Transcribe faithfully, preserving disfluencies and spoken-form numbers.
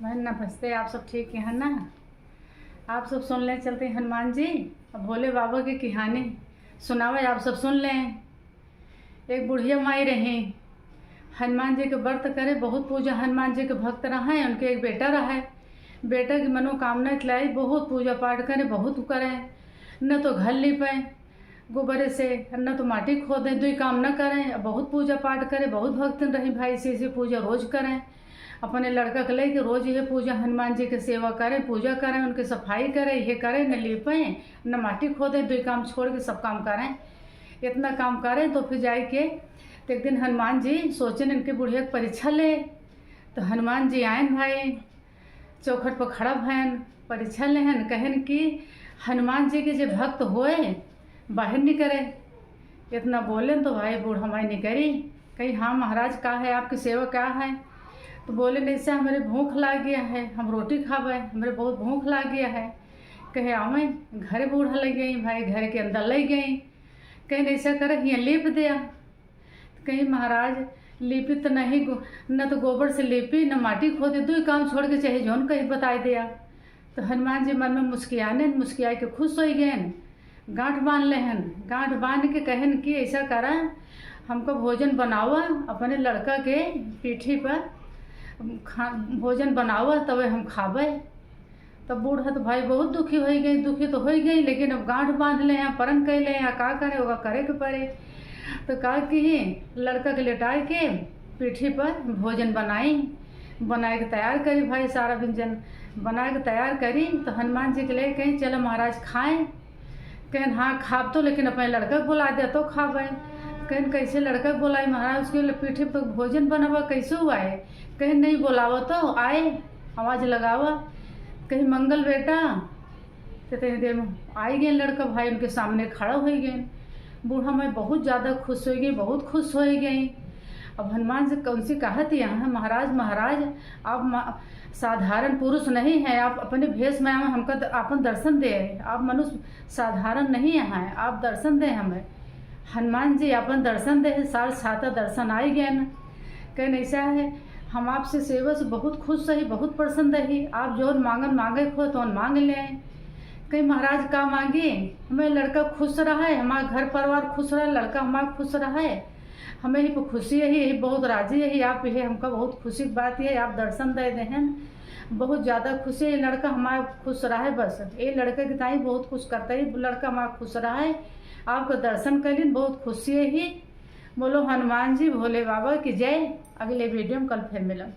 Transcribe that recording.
बहन, नमस्ते। आप सब ठीक हैं ना? आप सब सुन लें, चलते हनुमान जी अब भोले बाबा की कहानी सुनावे, आप सब सुन लें। एक बुढ़िया माई रही, हनुमान जी के व्रत करे, बहुत पूजा, हनुमान जी के भक्त रहे। उनके एक बेटा रहे, बेटा की मनोकामना इतलाई, बहुत पूजा पाठ करे, बहुत करे, न तो घर लीपे गोबरे से, न तो माटी खोदे, दुई काम न करें। बहुत पूजा पाठ करे, बहुत भक्तन रही भाई, से, से पूजा रोज करें। अपने लड़का के लेके रोज ये पूजा, हनुमान जी के सेवा करें, पूजा करें, उनके सफाई करें, ये करें, न लीपे, न माटी खोदे, दुई काम छोड़ के सब काम करें। इतना काम करें तो फिर जाए के, तो एक दिन हनुमान जी सोचेन इनके बुढ़िया के परीक्षा ले। तो हनुमान जी आयन भाई, चौखट पर खड़ा भयन, परीक्षा लेहन, कहन कि हनुमान जी के जे भक्त होए, बाहर निकरे। इतना बोलेन तो भाई बूढ़ा माई निकरी, कही, "हाँ महाराज, का है, आपकी सेवा क्या है?" तो बोले, "ऐसे हमरे भूख लाग गया है, हम रोटी खावे, हमरे बहुत भूख लाग गया है।" कहे, "आवे।" घरे बूढ़ा लग गई भाई, घर के अंदर लग गई, कहे, "ऐसा करे, हियाँ लीप दिया।" कही, "महाराज, लीपी तो नहीं, गो-, न तो गोबर से लीपी, न माटी खोदे, दुई काम छोड़ के चाहे जौन कही बताई दिया।" तो हनुमान जी मन में मुस्कियाने, मुस्किया के खुश हो गए, गांठ बांध लेहन। गांठ बांध के कहन कि ऐसा करा, हमको भोजन बनावा, अपने लड़का के पीठी पर खा-, भोजन बनावा, तबे हम खाबे। तब बूढ़ा तो भाई बहुत दुखी हो गई, दुखी तो हो गई, लेकिन अब गांठ बांध ले हैं, प्रण कैले हैं, का करे, ओका करे के पड़े। तो का की लड़का के लेटाए के पीठी पर भोजन बनाई, बनाए के तैयार करी भाई, सारा व्यंजन बनाए के तैयार करी। तो हनुमान जी के ले कहीं, "चलो महाराज खाएं।" कहन, "हाँ खाब तो, लेकिन अपने लड़का के बुला दे तो खाबे।" कहन, "कैसे लड़का के बुलाई महाराज, उसके लिए पीठी पर तो भोजन बनावा, कैसे हुआ है?" कहन, "नहीं बुलावा तो आए, आवाज लगावा।" कही, "मंगल बेटा।" तो इतनी देर में आई गए लड़का भाई, उनके सामने खड़ा हो गए। बूढ़ा माई बहुत ज़्यादा खुश हो गई, बहुत खुश हो गई। अब हनुमान जी उनसे कहत यहाँ, "महाराज, महाराज, आप मा-, साधारण पुरुष नहीं हैं, आप अपने भेष में आवे, हमका द-, आपन दर्शन दे, आप मनुष्य साधारण नहीं हैं, आप दर्शन दे हमें।" हनुमान जी आपन दर्शन दे, सार साता दर्शन आई गए न। कहन, "ऐसा है, हम आपसे सेवा से बहुत खुश रही, बहुत प्रसन्न रही। आप जौन मांगन मांगे को, तौन मांग ले।" कही, "महाराज का मांगी? हमें लड़का खुश रहे, हमारा घर परिवार खुश रहे, लड़का हमारा खुश रहे, हमें ही खुशी है, यही बहुत राजी है। आप ये हमका बहुत खुशी की बात है, आप दर्शन दे देहन, बहुत ज़्यादा खुशी है। लड़का हमारा खुश रहे, बस ये लड़का की ताई बहुत खुश करता है, लड़का हमारा खुश रहे, आपका दर्शन कैलिन, बहुत खुशी है ही।" बोलो हनुमान जी भोले बाबा की जय। अगले वीडियो में कल फिर मिलब।